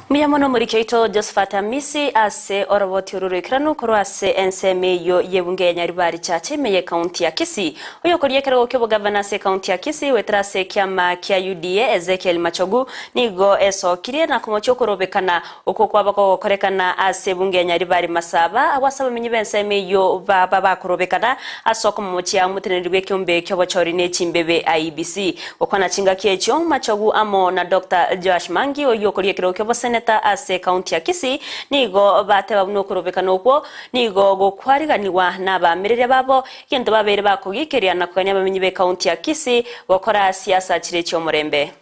Mbuya mono omoriki oito Josephat Amisi ase oroboti oru roikeranu korwa ase ensemo eyio y'ebunge ya Nyaribari Chache ime y'ecounty ya Kisii. Oyokoria ekerogo ki'obogavana ase ecounty ya Kisii goetera ase ekiama kia UDA Ezekiel Machogu nigo esokirie na komochia okorobekana okwo kwaba kogokorekana ase ebunge ya Nyaribari Masaba agwo ase abamenyi b'ensemo eyio baba bakorobekana ase okomomochia omoteneneri bw'ekeombe ki'obochori ne chimbebe IEBC. Gokwana chingaki echio, Machogu amo na Doctor Joash Mangi oyio okoria ekerogo ki'oboseneta ase ekaunti ya Kisii nigo bateba buna okorobekana okwo nigo gokwariganigwa nabaamereria babo egento babeire bakogikeria na kogania abamenyi b'ekaunti ya Kisii gokora siasa chire chi'omorembe.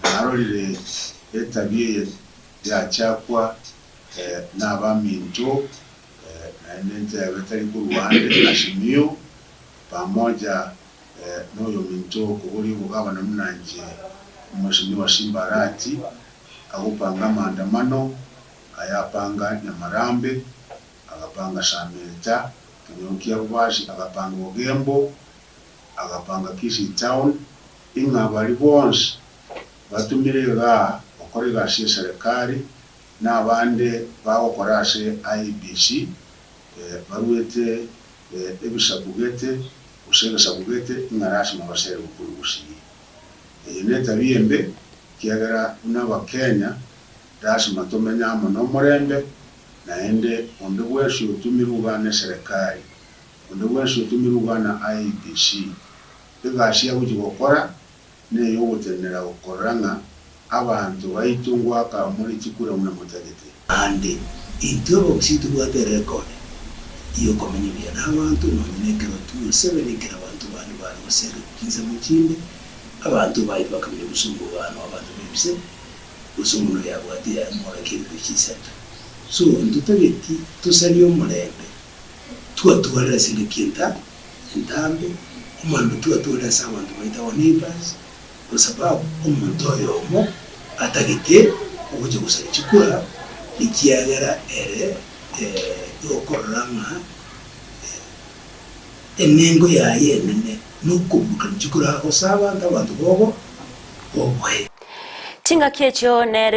Narorire etabia eye yachakwa nabaminto, naende ntebe tari korwa ande, Azimio, pamoja Noyominto okoboria obogabana buna inche Omweshimiwa Simba Arati agopanga amaandamano ayapanga Nyamarambe, agapanga Sameta, ekenyoro kia Bobasi, agapanga Ogembo, agapanga Kisii Town, ing'a baria bonsi batumire igaa gokora egasi y'eserekari na abande bagokora ase IEBC baruete ebisaku gete gose egesaku gete ng'a lasima baserigwe korwa gusii. Eye netabia embe, ekiagera buna Abakenya lasima tomenye amo nomorembe, naende onde bwensi otumirwe igaa neserekari, onde bwensi otumirwe igaa na IEBC, egasi agochia gokora neyogotenenera gokorora ng'a abanto baito ngoaka more chikura buna motagete. Naende intwe abagusii tobwate erekodi y'okomenya buya n'abanto, nonya nekero tw'Museveni, ekero abanto bande bare goserigwa chinsemo chinde, abanto baito bakamenya bosongo bano abanto b'ebise, gose omonto oyabwate yamora kende chisato. So ntotageti tosarie omorembe, twatwarire ase engaki enta entambe, omorembe twatwarire ase abanto baito our neighbours, Kwa sababu omonto oyomo atagete ogocha gosaria chikura, ekiagera ere okorora ng'a enengo yaye enene nokoburukania chikura gose abanto abanto bobo boboe. Chingaki echio nere.